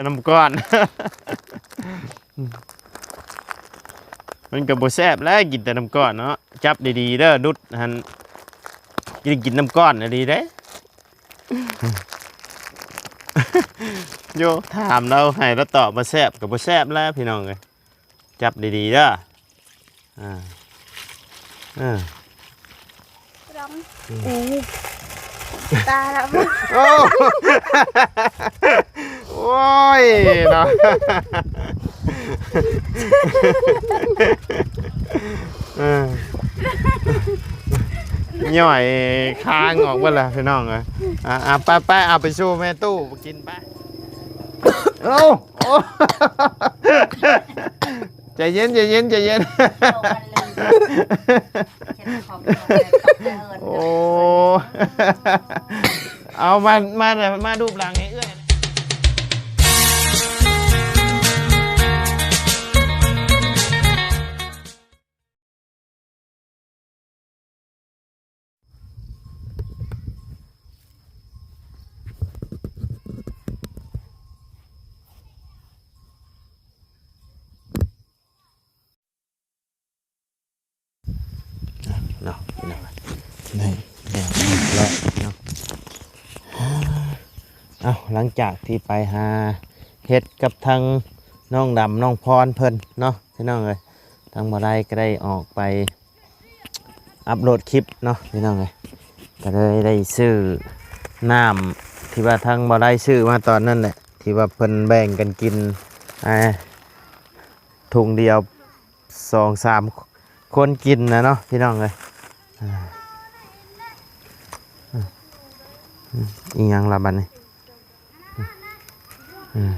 ນ້ຳກ້ອນ ມັນກໍບໍ່ແຊບແຫຼະ ກິນແຕ່ນ້ຳກ້ອນເນາະ. ຈັບດີໆເດີ ດຸດຫັ້ນ ກິນ ກິນນ້ຳກ້ອນອີ່ຫຼີເດ້. ໂຢ ຖາມລາວ ໃຫ້ລາວຕອບວ່າແຊບກໍບໍ່ແຊບແຫຼະ ພີ່ນ້ອງເອີຍ. ຈັບດີໆເດີ. ອ່າ ເອີ ລອງ ອືມ ໂອ້ ຕາຍລະ ໂອ້ ໂອ້ຍເນາະ ເອີ ຍ່ອຍຄາງອອກເບິດລະ ພີ່ນ້ອງເອີຍ. ອ່າ ອ່າ ໄປໆ ເອົາໄປສູ່ແມ່ຕູ້ກິນໄປ. ໂອ້ ໂອ້ ໃຈເຢັນ ໃຈເຢັນ ໃຈເຢັນ. ໂອ້ ເອົາມາ ມາ ມາລູບຫຼັງໃຫ້ເອື້ອຍ. ເນາະ ພີ່ນ້ອງ ນີ້ ນີ້ ເນາະ ເອົາ ຫຼັງຈາກທີ່ໄປຫາເຫັດກັບທາງນ້ອງດຳ ນ້ອງພອນເພິ່ນເນາະ ພີ່ນ້ອງເອີຍ, ທາງບໍ່ໄດ້ກໍໄດ້ອອກໄປອັບໂຫຼດຄລິບເນາະ ພີ່ນ້ອງເອີຍ, ກໍເລີຍໄດ້ຊື້ນ້ຳທີ່ວ່າທາງບໍ່ໄດ້ຊື້ມາຕອນນັ້ນແຫຼະ ທີ່ວ່າເພິ່ນແບ່ງກັນກິນ ອ່າ ຖົງດຽວ ສອງສາມຄົນກິນນະເນາະ ພີ່ນ້ອງເອີຍ. ອ່າ ອ່າ ອີ່ຫຍັງລະບັດນີ້? ອືມ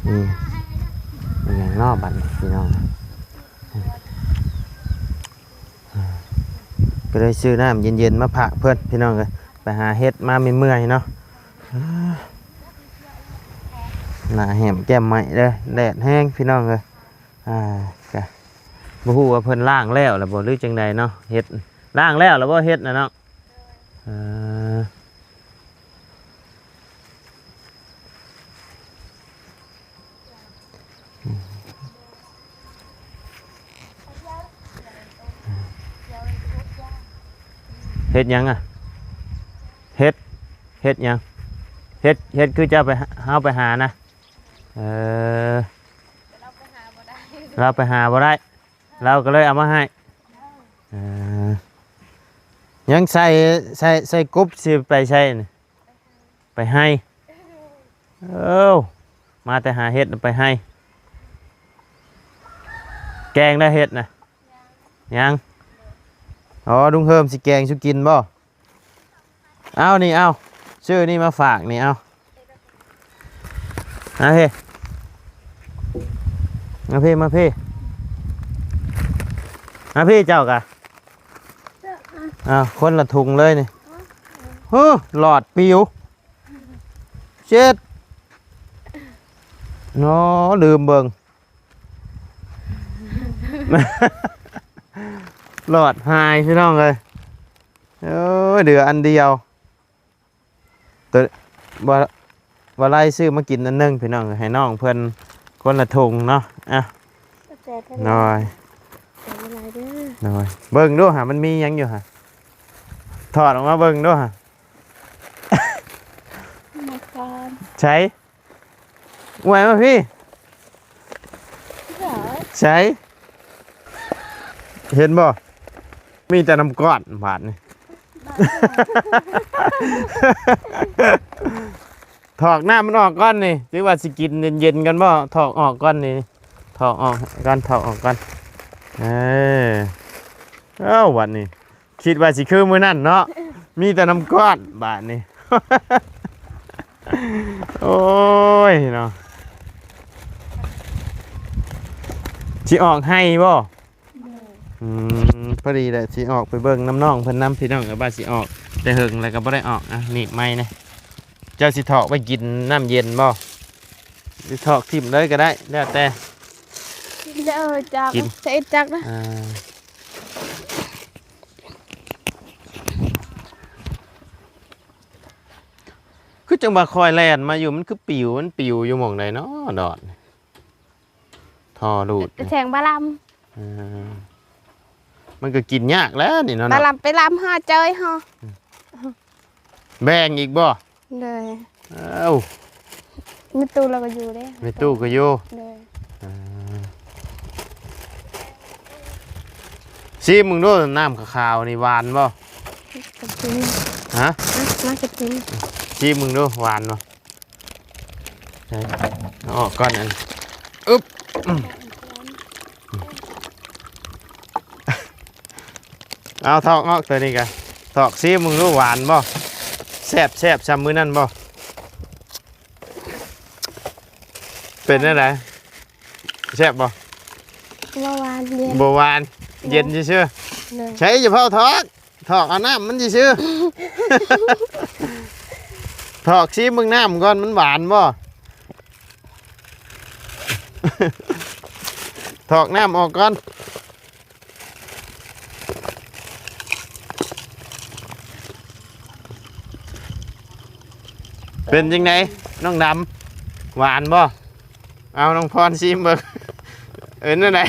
ອືມ ອີ່ຫຍັງເນາະບັດນີ້ ພີ່ນ້ອງ? ກໍເລີຍຊື້ນ້ຳເຢັນໆມາຝາກເພິ່ນ ພີ່ນ້ອງເອີຍ, ໄປຫາເຫັດມາເມື່ອຍໆເນາະ. ໜ້າແຫ້ມແກ້ມໄໝ້ເດີ ແດດແຮງ ພີ່ນ້ອງເອີຍ. ອ່າ ກະບໍ່ຮູ້ວ່າເພິ່ນລ້າງແລ້ວລະບໍ່ ຫຼືຈັ່ງໃດເນາະ ເຫັດ ລ້າງແລ້ວລະບໍ່ເຫັດນະເນາະ? ເອີ ເຫັດຫຍັງອະ? ເຫັດ ເຫັດຫຍັງ? ເຫັດ ເຫັດຄືເຈົ້າໄປ ເຮົາໄປຫານະ? ເອີ ລາວໄປຫາບໍ່ໄດ້ ລາວໄປຫາບໍ່ໄດ້ ລາວກໍເລີຍເອົາມາໃຫ້. ເອີ ຍັງໃສ່ ໃສ່ ໃສ່ກົບຊິໄປໃສນີ້? ໄປໄຮ່. ເອີ ມາແຕ່ຫາເຫັດໄປໄຮ່. ແກງໄດ້ເຫັດນະ? ຍັງ. ອໍ ລຸງເຮີມຊິແກງສູ່ກິນບໍ່? ເອົານີ້ ເອົາ ຊື້ນີ້ມາຝາກນີ້ ເອົາ ມາພີ້ ມາພີ້ ມາພີ້ ມາພີ້ ເຈົ້າກະ ເອົາ ຄົນລະຖົງເລີຍນີ້. ເຮີ ຫຼອດປິວ ເຈັດ ເນາະ ລືມເບິ່ງ ຫຼອດຫາຍ ພີ່ນ້ອງເອີຍ. ໂອ້ຍ ເຫຼືອອັນດຽວ ໂຕ ບໍ່ ບໍ່ໄລ່ຊື້ມາກິນອັນໜຶ່ງ ພີ່ນ້ອງເອີຍ ໃຫ້ນ້ອງເພິ່ນຄົນລະຖົງເນາະ. ອ່ະ ຂອບໃຈເພິ່ນ ໂດຍ ຂອບໃຈຫຼາຍເດີ ໂດຍ. ເບິ່ງດູຫາ ມັນມີຫຍັງຢູ່ຫາ ຖອດອອກມາເບິ່ງດູຫາ ໃສ? ອວຍມາພີ້ ໃສ? ເຫັນບໍ່? ມີແຕ່ນ້ຳກ້ອນບາດນີ້. ຖອກນ້ຳມັນອອກກ່ອນນີ້ ຫຼືວ່າຊິກິນເຢັນໆກັນບໍ່? ຖອກອອກກ່ອນນີ້ ຖອກອອກກ່ອນ ຖອກອອກກ່ອນ. ເອີ ເອົ້າ ບັດນີ້ ຄິດວ່າຊິຄືມື້ນັ້ນເນາະ ມີແຕ່ນ້ຳກ້ອນບາດນີ້. ໂອ້ຍເນາະ ຊິອອກໄຮ່ບໍ່? ອືມ ພໍດີແຫຼະ ຊິອອກໄປເບິ່ງນຳນ້ອງເພິ່ນນຳ ພີ່ນ້ອງເອີຍ ວ່າຊິອອກ ແຕ່ເຫິງແລ້ວກໍບໍ່ໄດ້ອອກ. ອ່ະ ໜີບໄມ້ແດ່. ເຈົ້າຊິຖອກໄວ້ກິນນ້ຳເຢັນບໍ່? ຊິຖອກຖິ້ມເລີຍກໍໄດ້ ແລ້ວແຕ່. ກິນເດີ ຈັກ ກິນ ສະເອັດຈັກນະ. ອ່າ ຄືຈັ່ງວ່າຂ້ອຍແລ່ນມາຢູ່ ມັນຄືປິວ ມັນປິວຢູ່ໝ່ອງໃດເນາະ ດອດນີ້ ທໍ່ຫຼູດນີ້ ແທງບາລຳ. ເອີ ມັນກໍກິນຍາກແລ້ວນີ້ເນາະ ບາລຳໄປລຳຫາເຈີຍເຮົາ. ແບ່ງອີກບໍ່? ໂດຍ. ເອົ້າ ແມ່ຕູ້ລາວກໍຢູ່ເດ້ ແມ່ຕູ້ກໍຢູ່. ໂດຍ. ເອີ ຊີມເບິ່ງດູ ນ້ຳຂາວໆນີ້ຫວານບໍ່? ກໍກິນ. ຮະ? ມາ ມາກໍກິນ. ຊີມເບິ່ງດູ ຫວານບໍ່? ໃສ່ ເອົາອອກກ່ອນ ອັນ ອຶບ ອືມ ເອົາຖອກອອກ ໂຕນີ້ກະຖອກຊີມເບິ່ງດູ ຫວານບໍ່? ແຊບ ແຊບຊ່ຳມື້ນັ້ນບໍ່? ເປັນແນວໃດ? ແຊບບໍ່? ບໍ່ຫວານ ເຢັນ ບໍ່ຫວານ ເຢັນຊື່ໆ. ໂດຍ. ໃຊ້ ຢ່າເຝົ້າຖອກ ຖອກເອົານ້ຳມັນຊື່ໆ ຖອກຊີມເບິ່ງນ້ຳກ່ອນ ມັນຫວານບໍ່? ຖອກນ້ຳອອກກ່ອນ. ເປັນຈັ່ງໃດ ນ້ອງດຳ? ຫວານບໍ່? ເອົາ ນ້ອງພອນຊີມເບິ່ງ ເປັນຈັ່ງໃດ?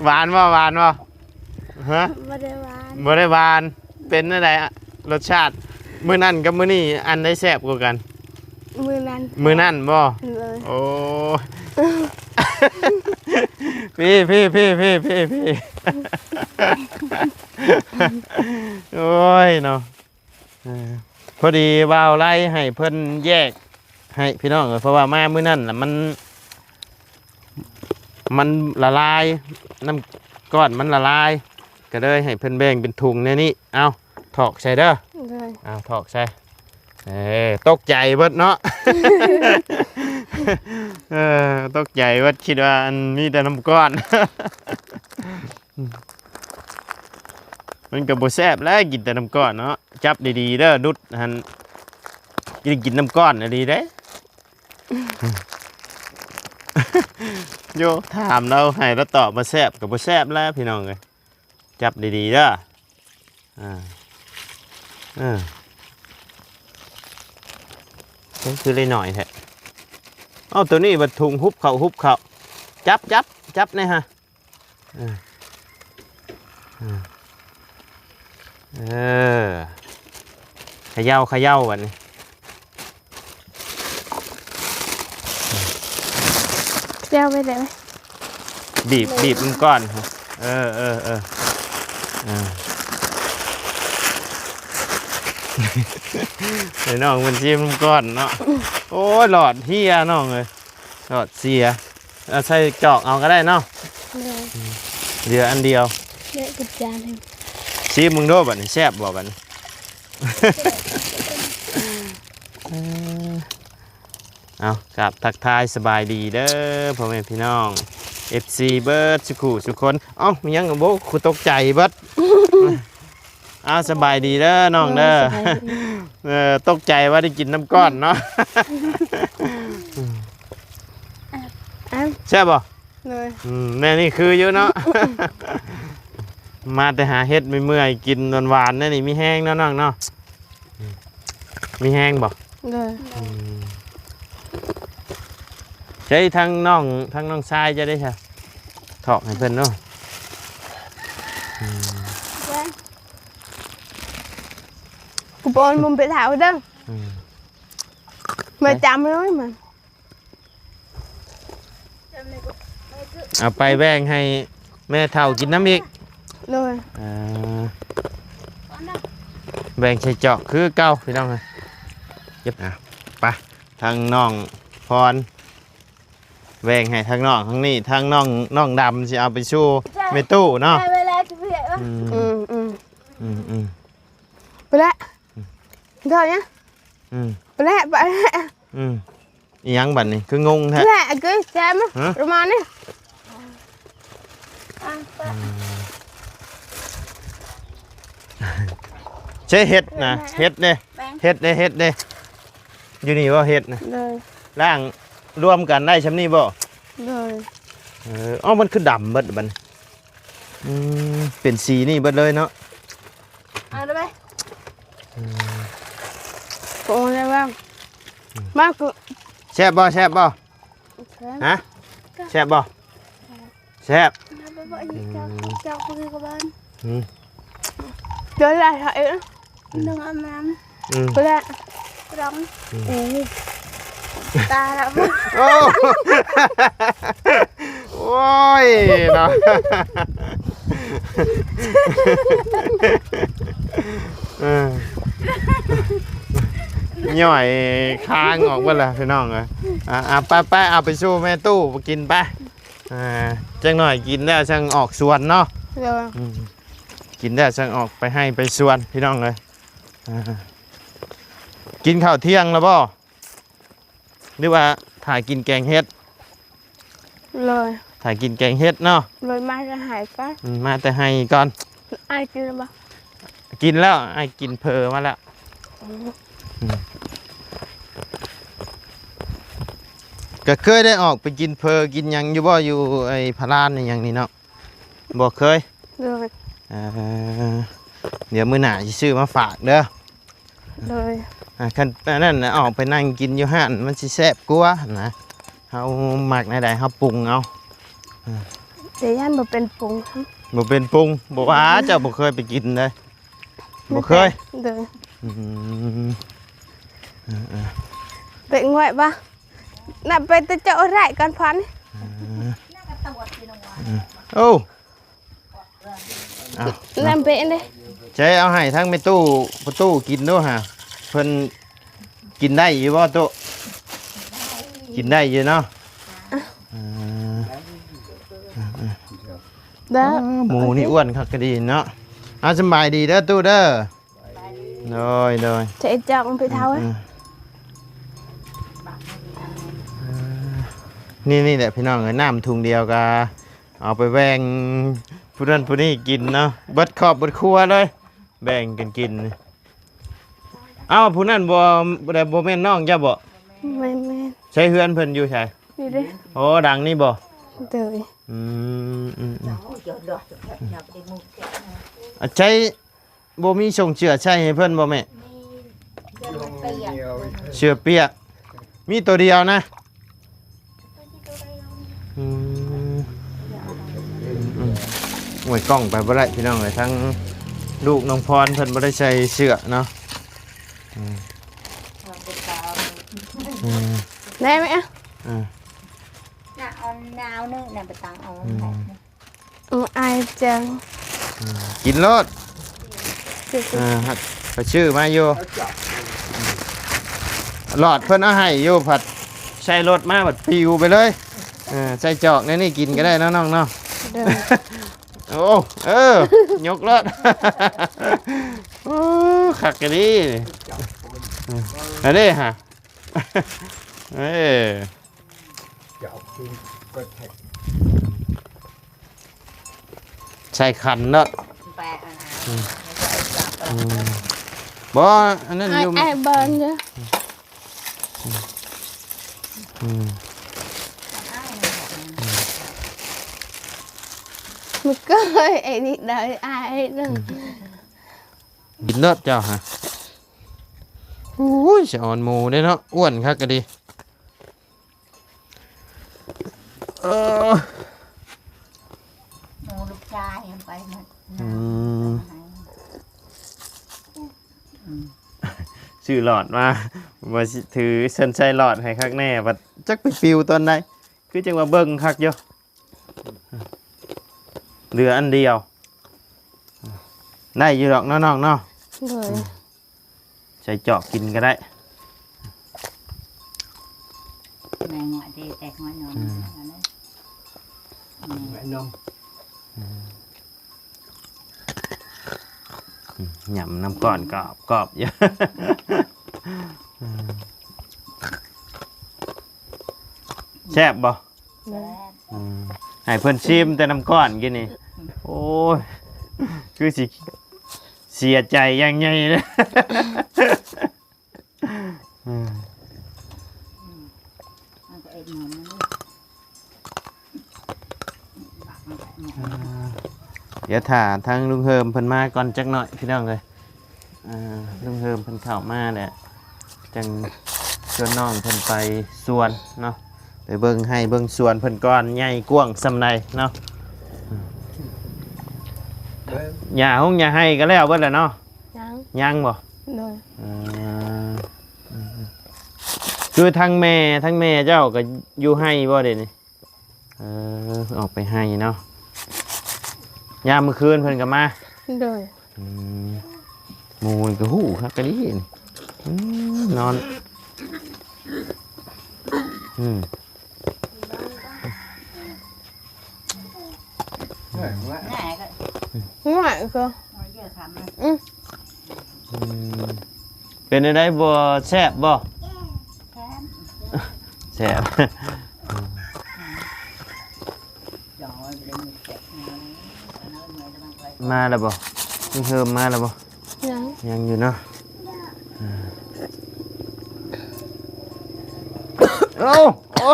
ຫວານບໍ່? ຫວານບໍ່? ຮະ? ບໍ່ໄດ້ຫວານ ບໍ່ໄດ້ຫວານ. ເປັນຈັ່ງໃດ ລົດຊາດ ມື້ນັ້ນກັບມື້ນີ້ ອັນໃດແຊບກວ່າກັນ? ມື້ນັ້ນ. ມື້ນັ້ນບໍ່? ໂດຍ. ໂອ້ ພີ້ໆໆໆໆ ໂອ້ຍເນາະ. ເອີ ພໍດີບ່າວໄລໃຫ້ເພິ່ນແຍກໃຫ້ພີ່ນ້ອງເອີຍ ເພາະວ່າມາມື້ນັ້ນລະມັນ ມັນລະລາຍ ນ້ຳກ້ອນມັນລະລາຍ ກໍເລີຍໃຫ້ເພິ່ນແບ່ງເປັນຖົງແນວນີ້. ເອົາ ຖອກໃສ່ເດີ. ໂດຍ. ເອົາ ຖອກໃສ່. ເອີ ຕົກໃຈເບິດເນາະ ເອີ ຕົກໃຈເບິດ ຄິດວ່າອັນມີແຕ່ນ້ຳກ້ອນ. ມັນກໍບໍ່ແຊບແຫຼະ ກິນແຕ່ນ້ຳກ້ອນເນາະ. ຈັບດີໆເດີ ດຸດຫັ້ນ ກິນ ກິນນ້ຳກ້ອນອີ່ຫຼີເດ້. ໂຢ ຖາມລາວ ໃຫ້ລາວຕອບວ່າແຊບກໍບໍ່ແຊບແຫຼະພີ່ນ້ອງເອີຍ. ຈັບດີໆເດີ. ອ່າ ເອີ ເປັນຄືໄດ້ໜ້ອຍແທ້. ເອົ້າ ໂຕນີ້ບັດຖົງຫຸບເຂົ້າ ຫຸບເຂົ້າ. ຈັບ ຈັບ ຈັບແນ່ຮະ. ເອີ ເອີ ເອີ ຂະເຍົາ ຂະເຍົາບັດນີ້. ເຈົ້າໄປໄດ້ໄໝ? ບີບ ບີບມັນກ່ອນ. ເອີ ເອີ ເອີ ເອີ ໃຫ້ນ້ອງເພິ່ນຊີມນຳກ່ອນເນາະ. ໂອ້ຍ ຫຼອດເຮຍນ້ອງເອີຍ ຫຼອດເສຍ. ເອົາໃສ່ຈອກເອົາກໍໄດ້ເນາະ. ໂດຍ. ເຫຼືອອັນດຽວ ເຫຼືອອີກຈານໜຶ່ງ. ຊີມເບິ່ງດູບັດນີ້ ແຊບບໍ່ບັດນີ້? ເອີ ເອົາ ກາບທັກທາຍສະບາຍດີເດີພໍ່ແມ່ພີ່ນ້ອງ ເອັຟຊີ ເບິດສຸຂູສຸຄົນ. ເອົ້າ ມີຫຍັງບໍ່? ຄືຕົກໃຈເບິດ. ເອົາ ສະບາຍດີເດີນ້ອງເດີ. ໂອ້ ສະບາຍດີ. ເອີ ຕົກໃຈວ່າໄດ້ກິນນ້ຳກ້ອນເນາະ. ເອົ້າ ແຊບບໍ່? ໂດຍ. ອືມ ແນວນີ້ຄືຢູ່ເນາະ. ມາແຕ່ຫາເຫັດເມື່ອຍໆ ກິນຫວານໆ ແນວນີ້ມີແຮງເນາະນ້ອງເນາະ. ອືມ ມີແຮງບໍ່? ໂດຍ. ອືມ ໃຊ້ທາງນ້ອງ ທາງນ້ອງຊາຍຈະໄດ້ຊະ ຖອກໃຫ້ເພິ່ນເນາະ. ອືມ ກູປອນມຸມໄປຖາມເດີ. ອືມ ມາຈຳເລີຍມັນ. ເອົາໄປແບ່ງໃຫ້ແມ່ເຖົ້າກິນນຳອີກ. ໂດຍ. ເອີ ແບ່ງໃສ່ຈອກຄືເກົ່າພີ່ນ້ອງເອີຍ. ເກັບ ອ່ະ ໄປ ທາງນ້ອງພອນ ແບ່ງໃຫ້ທາງນ້ອງທາງນີ້ ທາງນ້ອງ ນ້ອງດຳຊິເອົາໄປສູ່ແມ່ຕູ້ເນາະ. ອືມ ອືມ ອືມ ອືມ ໄປແລ້ວ ເທົ່ານີ້. ອືມ ໄປແລ້ວ ໄປແລ້ວ. ອືມ ອີຫຍັງບັດນີ້ ຄືງົງແທ້? ແຫຼະ ຄືແຊມ ຮະ? ປະມານນີ້. ອືມ ໃຊ້ເຫັດນະ ເຫັດເດ້ ເຫັດເດ້ ເຫັດເດ້ ຢູ່ນີ້ບໍ່ເຫັດນະ? ໂດຍ. ລ້າງລວມກັນໄດ້ຊ່ຳນີ້ບໍ່? ໂດຍ. ເອີ ເອົ້າ ມັນຄືດຳເບິດບັດນີ້. ອືມ ເປັນສີນີ້ເບິດເລີຍເນາະ. ເອົາໄປ ອືມ ໂອ້ຍ ແລ້ວວ່າ ອືມ ມາຄື ແຊບບໍ່? ແຊບບໍ່? ແຊບ ຮະ? ແຊບບໍ່? ແຊບ ແຊບ ແຊບ ແຊບ ອືມ ເຈົ້າ ເຈົ້າຄືກັບບ້ານ ອືມ ເຈົ້າຫຼາຍເທົ່າເອງ ອືມ ໜຶ່ງອາບນ້ຳ ອືມ ແລ້ວ ລອງ ອືມ ໂອ້ ຕາລະ ໂອ້ ໂອ້ຍເນາະ ເອີ ຍ່ອຍຄາງອອກເບິດລະພີ່ນ້ອງເອີຍ ອ່າ ອ່າ ໄປ ໄປ ເອົາໄປສູ່ແມ່ຕູ້ກິນໄປ ອ່າ ຈັກໜ້ອຍກິນແລ້ວຈັ່ງອອກສວນເນາະ ໂດຍ ອືມ ກິນແລ້ວຈັ່ງອອກໄປໄຮ່ໄປສວນພີ່ນ້ອງເອີຍ ອ່າ ກິນເຂົ້າທ່ຽງແລ້ວບໍ່? ຫຼືວ່າຖ້າກິນແກງເຫັດ? ໂດຍ ຖ້າກິນແກງເຫັດເນາະ ໂດຍ ມາແຕ່ໄຮ່ກ່ອນ ອືມ ມາແຕ່ໄຮ່ກ່ອນ ອ້າຍກິນແລ້ວບໍ່? ກິນແລ້ວ ອ້າຍກິນເຝີມາແລ້ວ ອືມ ອືມ ກໍເຄີຍໄດ້ອອກໄປກິນເຝີກິນຫຍັງຢູ່ບໍ່? ຢູ່ໄອ້ພະລານອີ່ຫຍັງນີ້ເນາະ ບໍ່ເຄີຍ ໂດຍ ເອີ ດຽວມື້ໜ້າຊິຊື້ມາຝາກເດີ ໂດຍ ອ່າ ຄັນອັນນັ້ນນະ ອອກໄປນັ່ງກິນຢູ່ຮ້ານມັນຊິແຊບກວ່ານະ ເຮົາມັກແນວໃດເຮົາປຸງເອົາ ແຕ່ຢ້ານບໍ່ເປັນປຸງ ບໍ່ເປັນປຸງ ບໍ່ວ່າເຈົ້າບໍ່ເຄີຍໄປກິນເດ້ ບໍ່ເຄີຍ ໂດຍ ອືມ ເອີໆ ເປັນງ່ວຍບໍ່? ນະ ໄປແຕ່ເຈົ້າໄດ້ກ່ອນພອນ ເອີ ເອີ ໂອ້ ເອົາ ນຳເປເດ້ ໃຊ້ເອົາໃຫ້ທັງແມ່ຕູ້ ພໍ່ຕູ້ກິນດູຫາ ເພິ່ນກິນໄດ້ຢູ່ບໍ່ຕູ້? ກິນໄດ້ຢູ່ເນາະ ເອີ ເດີ ອ່າ ໝູນີ້ອ້ວນຄັກກະດີເນາະ ເອົາ ສຳບາຍດີເດີຕູ້ເດີ ໂດຍ ໂດຍ ຈະເຮັດຈອກໄປເທົ່າ ອືມ ເອີ ນີ້ ນີ້ແຫຼະພີ່ນ້ອງເອີຍ ນ້ຳຖົງດຽວກະເອົາໄປແບ່ງຜູ້ນັ້ນຜູ້ນີ້ກິນເນາະ ເບິດຄອບເບິດຄົວເລີຍ ແບ່ງກັນກິນ ເອົ້າ ຜູ້ນັ້ນບໍ່ ບໍ່ ບໍ່ແມ່ນນ້ອງເຈົ້າບໍ່? ແມ່ນໆ ໃຊ້ເຮືອນເພິ່ນຢູ່ໃສ? ນີ້ເດ້ ໂອ້ ຫຼັງນີ້ບໍ່? ໂດຍ ອືມ ອືມ ອືມ ອາໄສ ບໍ່ມີສົ່ງເສື້ອໃສ່ໃຫ້ເພິ່ນບໍ່ແມ່? ມີ ເສື້ອປຽກ ເສື້ອປຽກ ມີໂຕດຽວນະ ອືມ ອືມ ໂອ້ຍ ກ້ອງໄປບໍ່ໄດ້ພີ່ນ້ອງເອີຍ ທັງລູກນ້ອງພອນເພິ່ນບໍ່ໄດ້ໃສ່ເສື້ອເນາະ ອືມ ອືມ ໄດ້ໄໝ? ອືມ ໜາວໜຶ່ງນະ ໄປຕັງເອົາ ອືມ ອາຍຈັງ ອືມ ກິນໂລດ ເອີ ໄປຊື້ມາຢູ່ ຫຼອດເພິ່ນເອົາໃຫ້ຢູ່ ພັດໃສ່ລົດມາ ພັດປິວໄປເລີຍ ເອີ ໃສ່ຈອກໃນນີ້ກິນກໍໄດ້ເນາະນ້ອງເນາະ ໂດຍ ໂອ້ ເອີ ຍົກໂລດ ໂອ້ ຄັກກະດີ ອັນນີ້ຫະ ເອີ ຈະເອົາຄືນກໍແທກ ໃສ່ຂັນເນາະ ແປະ ອືມ ອືມ ບໍ່ ອັນນັ້ນຢູ່ ອ້າຍເບິ່ງເດີ ອືມ ມັນກໍເອີຍ ໄອ້ນີ້ໄດ້ອ້າຍນະ ອືມ ກິນໂລດເຈົ້າຫະ ໂອ້ຍ ສະອອນໝູເດ້ເນາະ ອ້ວນຄັກກະດີ. ເອີ ໝູລູກຊາຍໄປໝົດ ອືມ ອືມ ຊື້ຫຼອດມາ ວ່າຊິຖືເຊິ່ນໃສ່ຫຼອດໃຫ້ຄັກແນ່ ບັດຈັກໄປປິວຕອນໃດ ຄືຈັ່ງວ່າເບິ່ງຄັກຢູ່ ເຫຼືອອັນດຽວ ໄດ້ຢູ່ດອກເນາະນ້ອງເນາະ ໂດຍ ອືມ ໃສ່ຈອກກິນກໍໄດ້ ແມ່ງົວເດ້ແຕກຫົວໜອມ ອືມ ແມ່ນົມ ອືມ ຫຍ້ຳນ້ຳກ້ອນກອບໆຢູ່ ອືມ ແຊບບໍ່? ແຊບ ອືມ ໃຫ້ເພິ່ນຊີມແຕ່ນ້ຳກ້ອນກິນນີ້ ໂອ້ຍ ຄືຊິເສຍໃຈຢ່າງໃຫຍ່ເລີຍ ອືມ ດຽວຖ້າທາງລຸງເຮີມເພິ່ນມາກ່ອນຈັກໜ້ອຍ ພີ່ນ້ອງເອີຍ ອ່າ ລຸງເຮີມເພິ່ນເຂົ້າມາແລ້ວ ຈັ່ງຊວນນ້ອງເພິ່ນໄປສວນເນາະ ໄປເບິ່ງໄຮ່ເບິ່ງສວນເພິ່ນກ່ອນ ໃຫຍ່ກວ້າງສ່ຳໃດເນາະ. ຫຍ້າຫົງຫຍ້າໄຮ່ກໍແລ້ວເບິດແລ້ວເນາະ? ຍັງ ຍັງບໍ່? ໂດຍ ເອີ ຄືທັງແມ່ ທັງແມ່ເຈົ້າກໍຢູ່ໄຮ່ບໍ່ເດນີ້? ເອີ ອອກໄປໄຮ່ເນາະ ຍາມມື້ຄືນເພິ່ນກໍມາ. ໂດຍ ອືມ ໝູ່ນີ້ກໍຮູ້ຄັກກະດີນີ້. ອືມ ນອນ ອືມ ງ່າຍກໍ ອືມ ເປັນແນວໃດ ບໍ່ແຊບບໍ່? ແຊບ ມາແລ້ວບໍ່? ລຸງເຮີມມາແລ້ວບໍ່? ຍັງ ຍັງຢູ່ເນາະ. ໂອ້ ໂອ້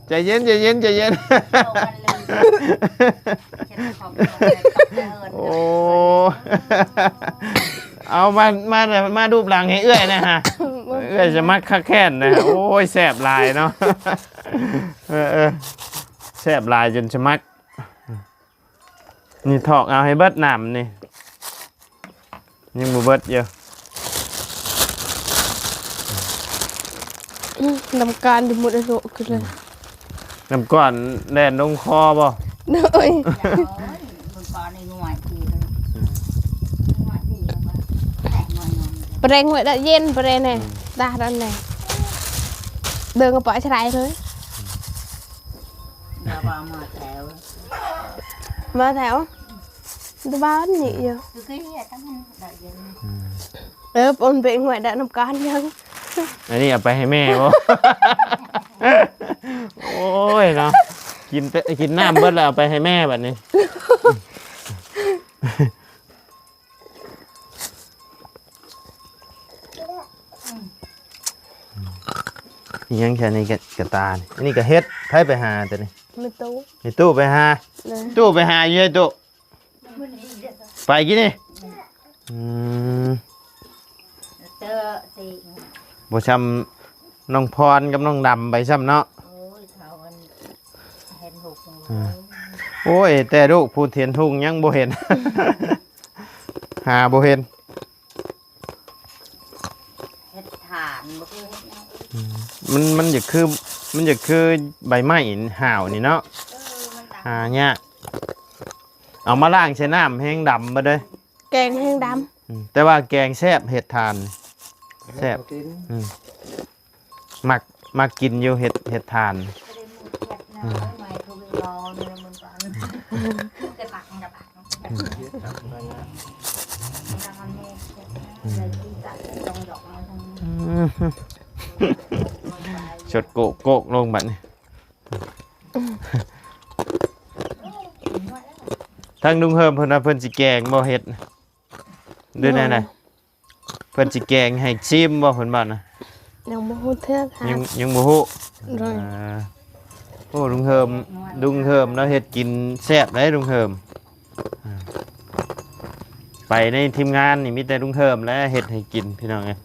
ໃຈເຢັນ ໃຈເຢັນ ໃຈເຢັນ. ໂອ້ ເອົາມາ ມາ ມາລູບຫຼັງໃຫ້ເອື້ອຍແດ່ຫະ ເອື້ອຍສະໝັກຄັກແຄ້ນນະ. ໂອ້ຍ ແຊບຫຼາຍເນາະ. ເອີ ເອີ ແຊບຫຼາຍຈົນສະໝັກ. ນີ້ຖອກເອົາໃຫ້ເບິດນ້ຳນີ້ ຍັງບໍ່ເບິດຢູ່. ອືມ ນ້ຳການຢູ່ໝົດ ໂລ ຄືເລີຍ ນ້ຳກ້ອນແລ່ນລົງຄໍບໍ່? ໂດຍ ປະແດງຫ້ວຍດະເຢັນ ປະແດງແນ່ ອືມ ດາດນັ້ນແນ່ ເດີນກໍປະຊະໄລເລີຍ. ມາແຖວ ມາແຖວ ຕະບ້ານນີ້ຢູ່ ຄືຄືເຮັດຕັ້ງແຕ່ເຢັນ ອືມ ເອີ ປົນເປັນຫວຍໄດ້ນຳກັນຍັງ ອັນນີ້ເອົາໄປໃຫ້ແມ່ບໍ່? ໂອ້ຍເນາະ ກິນແຕ່ ກິນນ້ຳເບິດແລ້ວເອົາໄປໃຫ້ແມ່ບັດນີ້. ອີຫຍັງແຄ່ນີ້ກະ ກະຕານີ້ ອັນນີ້ກະເຫັດ ໃຜໄປຫາໂຕນີ້? ແມ່ຕູ້ ແມ່ຕູ້ໄປຫາ ແມ່ຕູ້ໄປຫາຢູ່ໃສຕູ້? ໄປກິນນີ້ ອືມ ບໍ່ຊ່ຳນ້ອງພອນກັບນ້ອງດຳໄປຊ້ຳເນາະ. ໂອ້ຍ ເຂົາອັນເຫັນຫຸກ ອືມ ໂອ້ຍ ແຕ່ລູກຜູ້ເຫັນຫຸກຍັງບໍ່ເຫັນ ຫາບໍ່ເຫັນ. ເຫັດຖ່ານບໍ່ຄືເຫັດຫຍັງ ອືມ ມັນ ມັນຢາກຄື ມັນຢາກຄືໃບໄມ້ຫາວນີ້ເນາະ ເອີ ມັນຫາຍາກ. ເອົາມາລ້າງໃສ່ນ້ຳແຮງດຳເບິດເລີຍ ແກງແຮງດຳ ອືມ ແຕ່ວ່າແກງແຊບ ເຫັດຖ່ານແຊບ ອືມ ມັກ ມັກກິນຢູ່ເຫັດ ເຫັດຖ່ານ ອືມ ສົດໂກກໆລົງບັດນີ້. ທາງລຸງເຮີມເພິ່ນວ່າເພິ່ນຊິແກງບໍ່ເຫັດ ຫຼືແນວໃດ? ເພິ່ນຊິແກງໃຫ້ຊີມບໍ່ເພິ່ນວ່ານະ? ຍັງບໍ່ຮູ້ເທື່ອ ຍັງ ຍັງບໍ່ຮູ້ ໂດຍ ອ່າ ໂອ້ ລຸງເຮີມ ລຸງເຮີມລາວເຮັດກິນແຊບເດ້ລຸງເຮີມ. ອ່າ ໄປໃນທີມງານນີ້ມີແຕ່ລຸງເຮີມແຫຼະເຮັດໃຫ້ກິນພີ່ນ້ອງເອີຍ.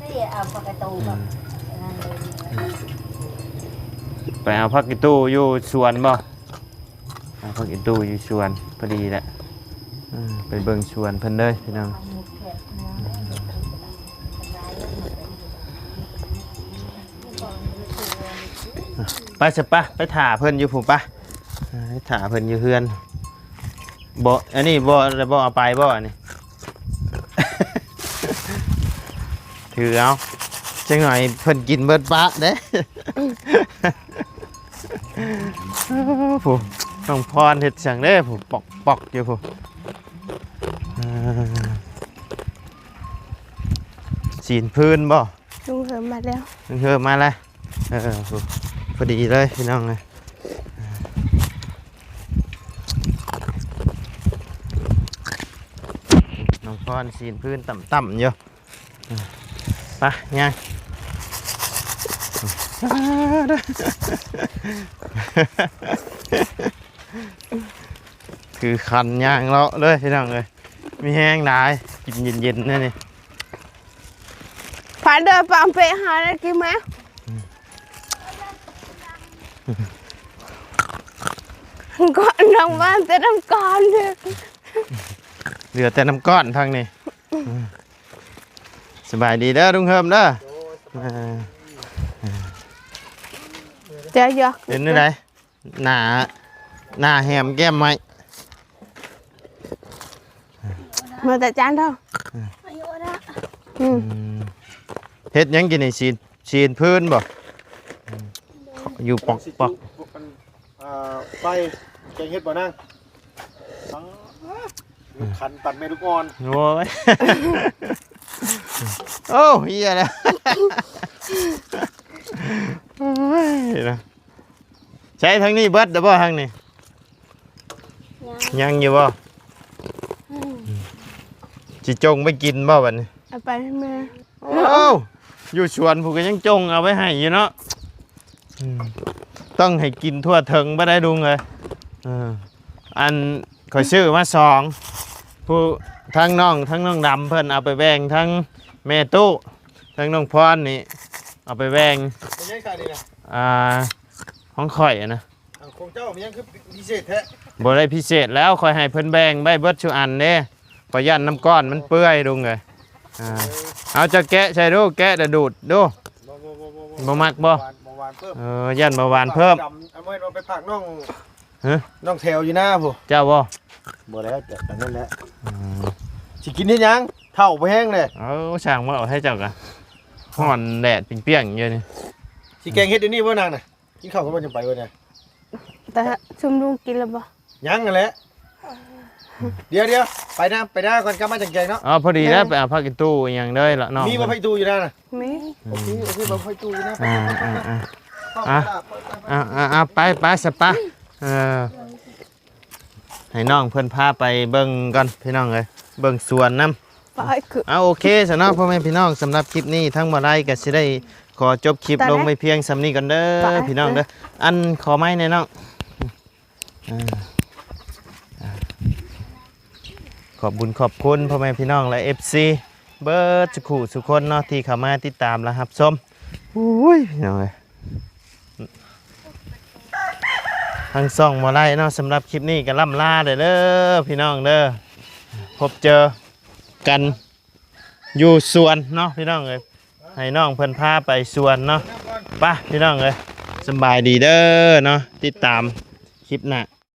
ນີ້ເອົາຜັກກະຕູ ອືມ ກັບອັນນັ້ນເລີຍ ໄປເອົາຜັກອີຕູຢູ່ສວນບໍ່? ເອົາຜັກອີຕູຢູ່ສວນພໍດີແຫຼະ ເອີ ໄປເບິ່ງສວນເພິ່ນເດີພີ່ນ້ອງ. ໄປຊະປະ ໄປຖ້າເພິ່ນຢູ່ພຸ້ນປະ ໄປຖ້າເພິ່ນຢູ່ເຮືອນ. ບໍ່ ອັນນີ້ບໍ່ ບໍ່ເອົາໄປບໍ່ອັນນີ້? ຖືເອົາ ຈັກໜ້ອຍເພິ່ນກິນເບິດປະເດ້. ຜູ້ ນ້ອງພອນເຮັດຫຍັງເດ້ຜູ້ ປອກໆຢູ່ຜູ້. ເອີ ຊີ້ນພື້ນບໍ່? ລຸງເຮີມມາແລ້ວ ລຸງເຮີມມາແລ້ວ. ເອີ ຜູ້ ພໍດີເລີຍພີ່ນ້ອງເອີຍ. ນ້ອງພອນຊີ້ນພື້ນຕ່ຳໆຢູ່. ໄປ ຍ່າງ. ເອີ ເດີ ເອີ ຄືຄັນຍ່າງເລາະເລີຍພີ່ນ້ອງເອີຍ ມີແຮງຫຼາຍ ກິນເຢັນໆແນວນີ້. ພາເດີປາມເປຫາໄດ້ກິນໄໝ? ກໍນ້ຳຫວານແຕ່ນ້ຳກ້ອນເດີ ເຫຼືອແຕ່ນ້ຳກ້ອນທາງນີ້. ສະບາຍດີເດີລຸງເຮີມເດີ. ເຈົ້າຢາກ ເປັນຈັ່ງໃດ? ໜ້າ ໜ້າແຫມແກ້ມໄມ້ ເມືອແຕ່ຈານເດີ້. ອືມ ອືມ ເຮັດຫຍັງກິນນີ້? ຊີ້ນ ຊີ້ນພື້ນບໍ່? ຢູ່ປອກໆ ອ່າ ໄຟແກງເຫັດບໍ່ນາງ? ຄັນປັ່ນແມ່ລູກອ່ອນ. ໂອ້ຍ ໂອ້ ເຫຍແລ້ວ ໂອ້ຍ ນະ. ໃຊ້ທາງນີ້ເບິດແລ້ວບໍ່? ທາງນີ້ ຍັງ ຍັງຢູ່ບໍ່? ອືມ ຊິຈົ່ງໄປກິນບໍ່ບັດນີ້? ເອົາໄປໃຫ້ແມ່. ໂອ້ ຢູ່ສວນພຸ້ນກໍຍັງຈົ່ງເອົາໄວ້ໃຫ້ຢູ່ເນາະ. ອືມ ຕ້ອງໃຫ້ກິນທົ່ວເຖິງບໍ່ໄດ້ລຸງເອີຍ. ເອີ ອັນຂ້ອຍຊື້ມາສອງ ຜູ້ ທັງນ້ອງ ທັງນ້ອງດຳເພິ່ນເອົາໄປແບ່ງ ທັງແມ່ຕູ້ ທັງນ້ອງພອນນີ້ເອົາໄປແບ່ງ. ເປັນຫຍັງຊະນີ້ນະ? ອ່າ ຂອງຂ້ອຍນະ. ຂອງເຈົ້າມັນຍັງຄືພິເສດແທ້? ບໍ່ໄດ້ພິເສດແລ້ວ ຂ້ອຍໃຫ້ເພິ່ນແບ່ງໄວ້ເບິດຊຸອັນເດ້ ຂ້ອຍຢ້ານນ້ຳກ້ອນມັນເປື່ອຍລຸງເອີຍ. ອ່າ ເອົາ ເຈົ້າແກະໃສ່ດູ ແກະແລ້ວດູດດູ. ບໍ່ ບໍ່ ບໍ່ ບໍ່ ບໍ່ ບໍ່ມັກບໍ່? ບໍ່ຫວານ ບໍ່ຫວານເພີ່ມ. ເອີ ຢ້ານບໍ່ຫວານເພີ່ມ. ດຳ ເອົາໄວ້ ເອົາໄປຝາກນ້ອງ ຮະ? ນ້ອງແຖວຢູ່ນາພຸ້ນ. ເຈົ້າບໍ່? ບໍ່ແລ້ວ ແຕ່ອັນນັ້ນແຫຼະ. ອືມ ຊິກິນເຮັດຫຍັງ? ເຖົ້າບໍ່ແຮງເດ້. ເອີ ຊ່າງເວົ້າໃຫ້ເຈົ້າກະ ຮ້ອນແດດປ່ຽງໆຢູ່ນີ້. ຊິແກງເຫັດຢູ່ນີ້ບໍ່ນາງນະ? ກິນເຂົ້າກັນບໍ່? ຈັ່ງໄປເວີຍນະ. ແຕ່ຊຸມລຸງກິນແລ້ວບໍ່? ຍັງຫັ້ນແຫຼະ. ດຽວໆ ໄປນະ ໄປນະກ່ອນ ກັບມາຈັ່ງແກງເນາະ. ອໍ ພໍດີແລ້ວ ໄປເອົາຜັກອີ່ຕູ່ອີ່ຫຍັງເດີລະເນາະ. ມີບໍ່ຜັກອີ່ຕູ່ຢູ່ນະ? ມີ. ໂອເຄ ໂອເຄ ບໍ່ຜັກອີ່ຕູ່ຢູ່ນະ. ອ່າ ອ່າ ອ່າ ອ່າ ໄປ ໄປ ໄປຊະປະ. ເອີ ໃຫ້ນ້ອງເພິ່ນພາໄປເບິ່ງກ່ອນພີ່ນ້ອງເອີຍ ເບິ່ງສວນນຳ. ໄປຄື ເອົາ ໂອເຄຊະເນາະ ພໍ່ແມ່ພີ່ນ້ອງ ສຳລັບຄລິບນີ້ທາງບໍ່ໄດ້ກໍຊິໄດ້ຂໍຈົບຄລິບລົງໄວ້ພຽງສ່ຳນີ້ກ່ອນເດີ ພີ່ນ້ອງເດີ. ອັນ ຂໍໄມ້ແດ່ນ້ອງ. ອ່າ ອ່າ ຂອບບຸນຂອບຄຸນພໍ່ແມ່ພີ່ນ້ອງ ແລະ ເອັຟຊີ ເບິດສຸຂູສຸຄົນເນາະ ທີ່ເຂົ້າມາຕິດຕາມ ແລະ ຮັບຊົມ. ໂອ້ຍ ພີ່ນ້ອງເອີຍ ທາງຊ່ອງບໍ່ໄດ້ເນາະ. ສຳລັບຄລິບນີ້ກໍລ່ຳລາເດີ ພີ່ນ້ອງເດີ ພົບເຈີກັນຢູ່ສວນເນາະ ພີ່ນ້ອງເອີຍ. ໃຫ້ນ້ອງເພິ່ນພາໄປສວນເນາະ. ໄປ ພີ່ນ້ອງເອີຍ ສະບາຍດີເດີເນາະ ຕິດຕາມຄລິບໜ້າ.